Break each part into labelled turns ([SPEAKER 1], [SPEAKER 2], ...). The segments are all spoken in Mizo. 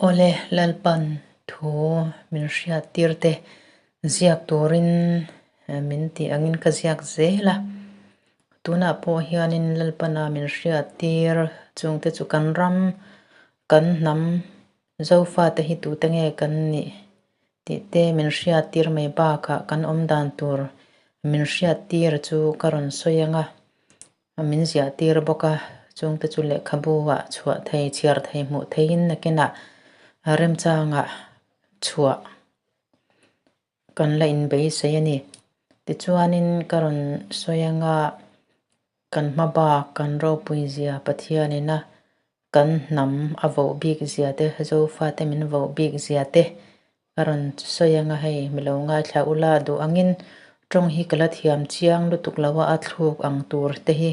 [SPEAKER 1] Awle Lalpan thu min hriat tir te ziak turin min tih angin ka ziak zel a. Tunah pawh hianin Lalpana min hriat tir chungte chu kan ram, kan hnam Zofate hi tute nge kan nih tih te min hriat tir mai bakah kan awm dan tur min hriat tir chu ka rawn sawi ang a. Min ziah tir bawk a, chungte chu lehkhabu ah chhuah thei, chhiar thei, hmuh theiin nakinah remchangah chhuah kan la inbeisei a ni. Tichuanin ka rawn sawi ang a, kan hma bak, kan ropui zia Pathianin a kan hnam a voh bik zia te, Zofate min voh bik zia te ka rawn sawi ang a, hei mi lo ngaithla ula duh angin tawng hi ka la thiam chiang lutuk lo a, a thluk ang tur te hi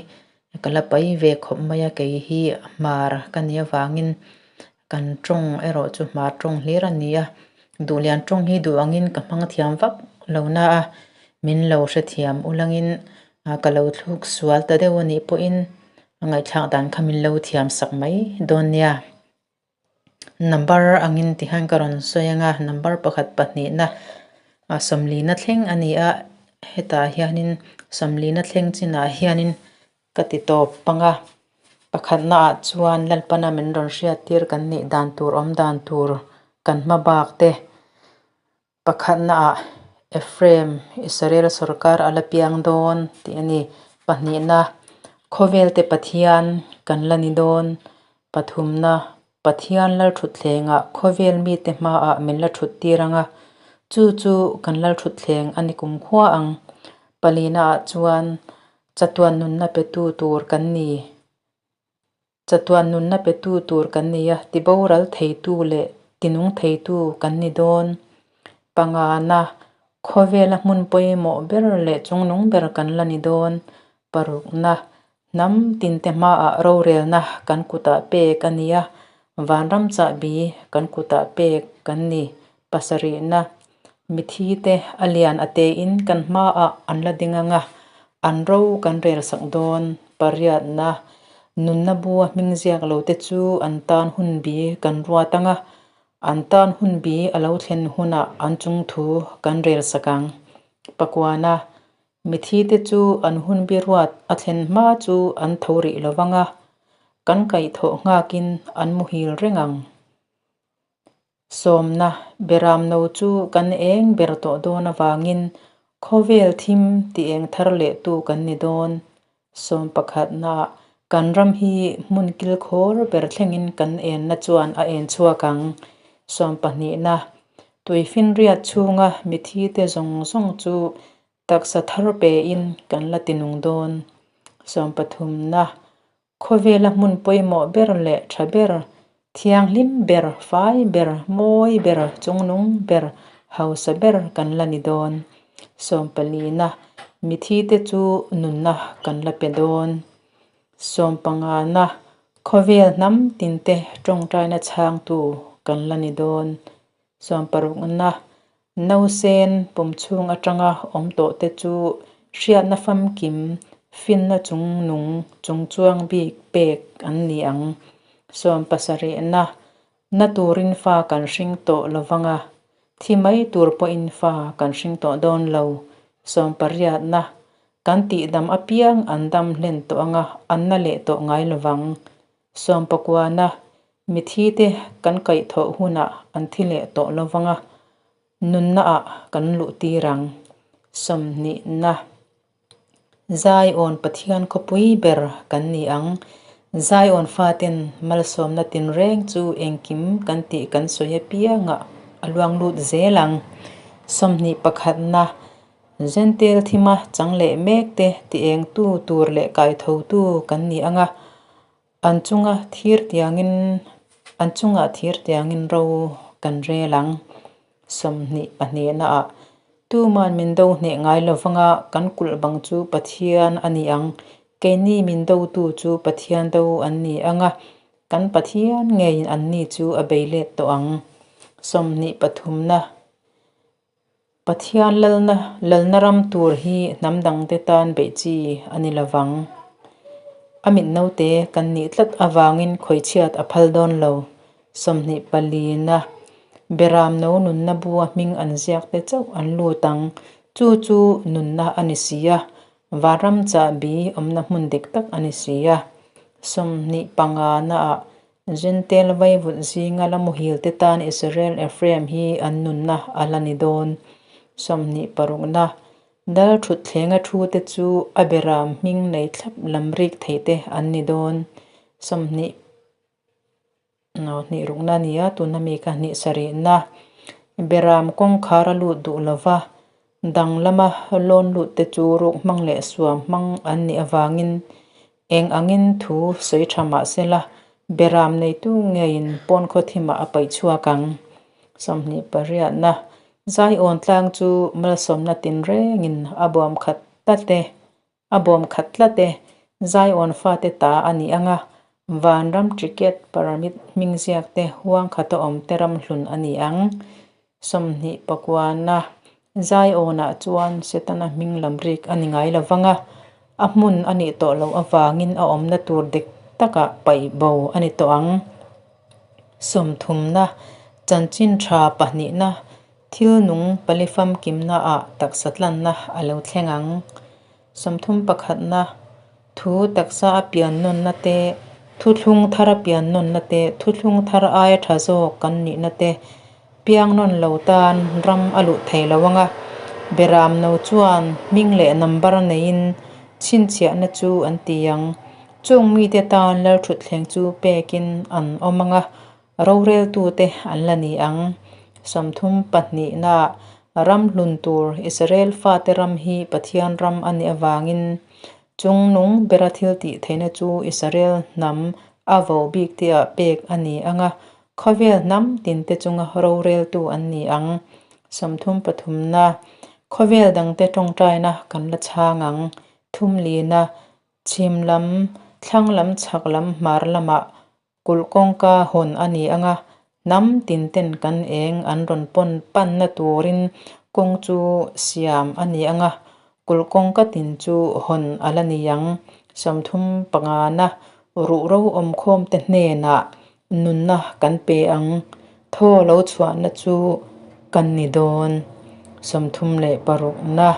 [SPEAKER 1] ka la pai ve khawp mai a, kei hi hmar ka nih avangin kan tawng erawh chu hmar tawng hlir a ni a, duhlian tawng hi duh angin ka hmang thiam vak lo na a, min lo hrethiam ulangin ka lo thluk sual ta deuh a nih pawhin a ngaihthlak dan kha min lo thiam sak mai dawn nia. Number angin ti hian ka rawn sawi ang a, number pakhat pahnihna sawmlina thleng a ni a, hetah hianin sawmlina thleng chinah hianin ka ti tawp pang a. Pakhatnaah chuan Lalpana min rawn hriattir kan nih dan tur awm dan tur kan hma bak te. Pakhatnaah Ephraim, Israel sorkar a la piang dawn tih a ni. Pahnihna, khawvelte Pathian kan la ni dawn. Pathumna, Pathian lalthutthlengah khawvel mite hmaah min la thut tir ang a, chu chu kan lalthutthleng a ni kumkhua ang. Palinaah chuan chatuan nunna petu tur kan ni. Chatuan nunna petu tur kan ni a, tiboral theitu leh tinung theitu kan ni dawn. Pangana, khawvela hmun pawimawh ber leh chungnung ber kan la ni dawn. Parukna, hnam tinte hmaah rorelna kan kutah pek a ni a, vanram chahbi kan kutah pek kan ni. Pasarihna, mithite a lian a tein kan hmaah an la ding ang a, an ro kan relsak dawn. Pariatna, nunna bua hming ziak lo te chu an tan hun bi kan ruat ang a, an tan hun bi a lo thlen hunah an chung thu kan relsak ang. Pakuana, mithite chu an hun bi ruat a thlen hma chu an tho rih lo vang a, kan kaihthawh nghakin an muhil reng ang. Sawmna, Beramno chu kan eng ber tawh dawn avangin khawvel thim ti eng thar leh tu kan ni dawn. Sawm pakhatna, Kan ram hi hmun kilkhawr ber thlengin kan enna chuan a en chhuak ang. Sawm pahnihna, Tuifinriat chhunga mithite zawng zawng chu taksa thar pein kan la tinung dawn. Sawm pathumna, Khawvela hmun pawimawh ber leh tha ber, thianghlim ber, fai ber, mawi ber, chungnung ber, hausa ber kan la ni dawn. Sawmpalina, Mithite chu nunna kan la pe dawn. Sawmpangana, Khawvel hnam tinte tawngtaina chhangtu kan la ni dawn. Sawmparukna, Nausen pum chhung atanga awm tawh te chu hriatna famkim, finna chung nung chung chuang bik pek an ni ang. Sawmpasarihna, Na turin fa kan hring tawh lo vang a, thi mai tur pawhin fa kan hring tawh dawn lo. Sawmpariatna, Kan tihdam apiang an dam hlen tawh ang a, an na leh tawh ngai lo vang. Sawmpakuana, Mithite kan kaihthawh hunah an thi leh tawh lo vang a, nunnaah kan luh tir ang. Sawmhnihna, Zion Pathian khawpui ber kan ni ang. Zion faten malsawmna tinreng chu engkim kan tih kan sawi apiangah a luang lut zel ang. Sawmhnih pakhatna, Zentel thima chang leh mek te ti engtu tur leh kaithotu kan ni ang a, an chunga thir tiangin an chungah thir tiangin ro kan rel ang. Sawmhnih pahnihnaah tuman min do hneh ngai lo vanga kan kulh bang chu Pathian a ni ang. Keini min dotu chu Pathian do an ni ang a, kan Pathian ngeiin anni chu a bei let tawh ang. Sawmhnih pathumna. Pathian lalna lalna ram tur hi hnam dangte tan beih chi a ni lo vang. A mit naute kan nih tlat avangin khawichhiat a phal dawn lo. 24 na, Beram no nunna bua hming an ziak te chauh an lut ang. Chu chu nunna a ni si a, vanram chahbi awmna hmun dik tak a ni si a. 25 naah Jentail vaivut zinga la muhil te tan Israel Ephraim hi an nunna a la ni dawn. 26 na, Dal thutthlenga thu te chu a beram hming nei thlap lam rik theih te an ni dawn. 20 No hnih rukna a ni a, tuna mi kha hnih sarihna. Beram kawngkhar a lut duh lova, dang lama lawn lut te chu ruk hmang leh suam hmang an nih avangin eng angin thu sawi tha mah sela, beram neitu ngeiin pawn khaw thimah a paih chhuak ang. 28 na, Zaiawn tlang chu malsawmna tinrengin a bawm khat tlat e. A bawm khat tlat e. Zaiawn fate ta a ni ang a, vanram ticket permit hming ziak te huang khata awm te ram hlun a ni ang. 29 na, Zaiawnah chuan Setana hming lam rik a ni ngai lo vang a, a hmun a nih tawh loh avangin a awmna tur dik takah paih bo a ni tawh ang. 30 na, Chanchin tha pahnihna thil nung pali famkimnaah taksa tlanna a lo thleng ang. 31 na, Thu taksa a pian nawnna te, thuthlung thar a pian nawnna te, thuthlung thar aia tha zawk kan nihna te, piang nawn lo tan ram a luh thei lo ang a, beram no chuan hming leh number neiin chhinchhiahna chu an ti ang. Chung mite tan lalthutthleng chu pekin an awm ang a, roreltute an la ni ang. 32 na, Ram hlun tur Israel fate ram hi Pathian ram a nih avangin chungnung bera thil tih theihna chu Israel hnam a vo bik tihah pek a ni ang a, khawvel hnam tinte chunga roreltu an ni ang. 33 na, Khawvel dangte tawngtaina kan la chhang ang. 34 na, Chhim lam, thlang lam chhak lam hmar lamah kulh kawngka hawn a ni ang a, hnam tinten kan eng an rawn pawn panna turin kawng chu siam a ni ang a, kulh kawngka tin chu hawn a la ni ang. 35 na, Ruhro awmkhawmte hnenah nunna kan pe ang, thaw lo chhuahna chu kan ni dawn. 36 na,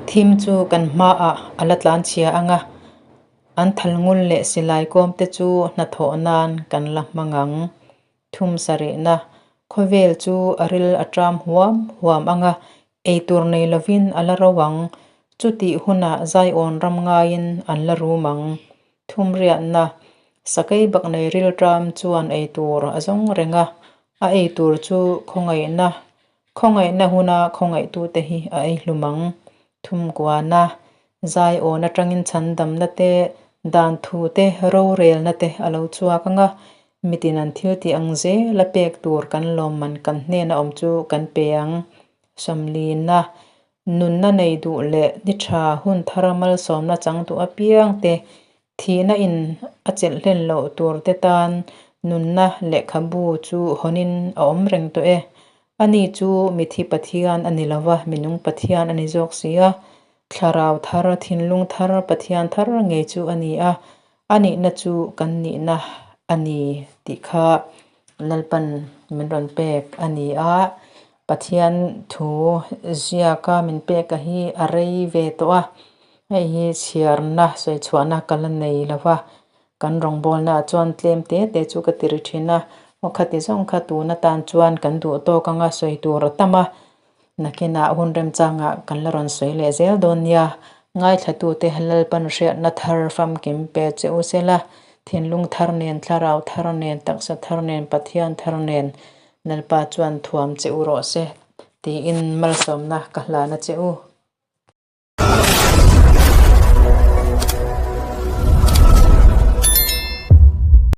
[SPEAKER 1] Thim chu kan hmaah a la tlanchhia ang a, an thalngul leh silai kawmte chu hnathawh nan kan la hmang ang. 70 na, Khawvel chu a ril a ṭam huam huam ang a, eitur nei lovin a la ro ang. Chutih hunah Zaiawn ram ngaiin an la rum ang. 38 na, Sakei baknei ril ṭam chuan eitur a zawng reng a, a eitur chu khawngaihna, khawngaihna huna khawngaihtute hi a ei hlum ang. 9 na, Zaiawn atangin chhandamna te, dan thu te, rorelna te a lo chhuak ang a, mitin an thil tih ang zel a pek tur kan lawmman kan hnena awm chu kan pe ang. 40 na, Nunna nei duh leh ni tha hun thar malsawmna chang duh apiang te, thihna in a chelh hlen loh tur te tan nunna lehkhabu chu hawnin a awm reng tawh e. Ani chu mithi Pathian a ni lova, minung Pathian a ni zawk si a. Thlarau thar, thinlung thar, Pathian thar ngei chu a ni a, a nihna chu kan nihna a ni tih kha Lalpan min rawn pek a ni a. Pathian thu ziaka min peka hi a rei ve tawh a, hei hi chhiarna sawi chhuahna ka la nei lo va, kan rawngbawlnaah chuan tlem te te chu ka ti ri thin a, aw khati zawng kha tun atan chuan kan duh tawk anga sawi tur a tam a, nakinah hun remchangah kan la rawn sawi leh zel dawn nia, ngaithlatute Lalpan hriatna thar famkim pe che u sela, thinlung thar nen, thlarau thar nen, taksa thar nen, Pathian thar nen Lalpa chuan thuam che u rawh se tiin malsawmna ka hlana che u.